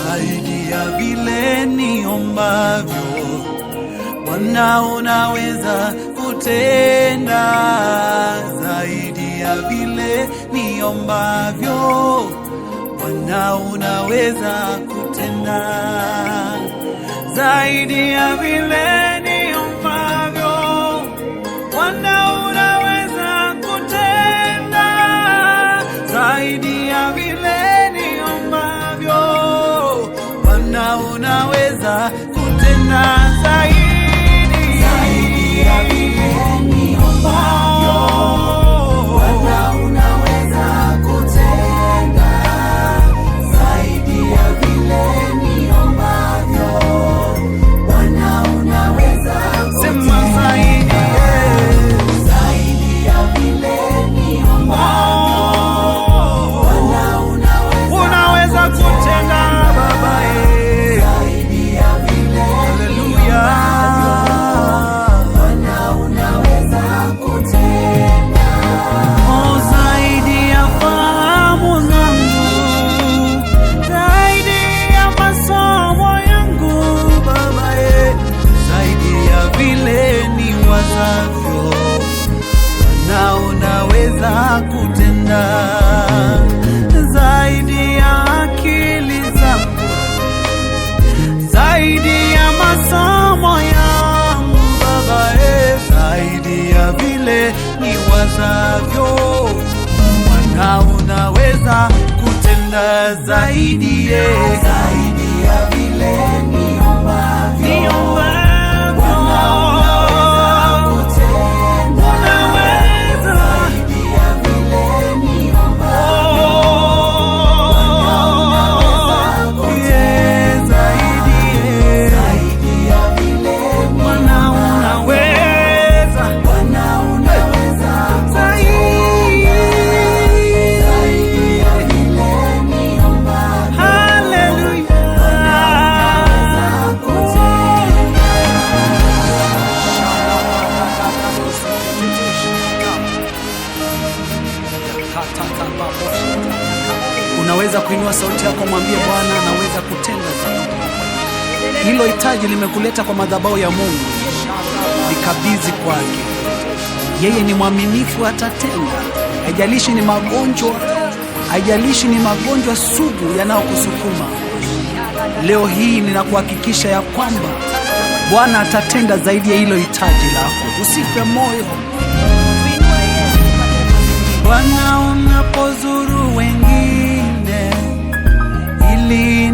Zaidi ya vile niombavyo, Bwana unaweza kutenda. Zaidi ya vile niombavyo, Bwana unaweza kutenda. Zaidi ya vile niombavyo, Bwana unaweza kutenda. Zaidi ya vile niombavyo, Bwana unaweza kutenda zaidi. Zaidi ya vile niombavyo, Bwana unaweza kutenda. Zaidi ya vile niombavyo, Bwana unaweza Sema kutenda. zaidi, Zaidi ya vile niombavyo, Bwana unaweza unaweza kutenda Baba, eh. Zaidi ya vile Haleluya. Bwana unaweza kutenda. Oh, zaidi ya fahamu zangu, zaidi ya masomo yangu Baba, eh. Zaidi ya vile niwazavyo, Bwana unaweza kutenda. Zaidi ya akili zangu, zaidi ya masomo yangu Baba, eh, zaidi ya vile niwazavyo, Bwana unaweza kutenda zaidi, eh. Zaidi ya vile niombavyo, Niombavyo, Bwana unaweza kutenda. unaweza. Zaidi ya vile niombavyo, Oh, yeah, zaidi, eh. zaidi ya vile Bwana unaweza. Bwana unaweza Zaidi. Zaidi ya vile niombavyo, Hallelujah. Unaweza kuinua sauti yako, mwambie Bwana anaweza kutenda zaidi. Hilo hitaji limekuleta kwa madhabahu ya Mungu, likabidhi kwake. Yeye ni mwaminifu, atatenda. Haijalishi ni magonjwa, haijalishi ni magonjwa sugu yanayokusukuma leo hii, ninakuhakikisha ya kwamba Bwana atatenda zaidi ya hilo hitaji lako. Usife moyo. Bwana, unapozuru wengine ili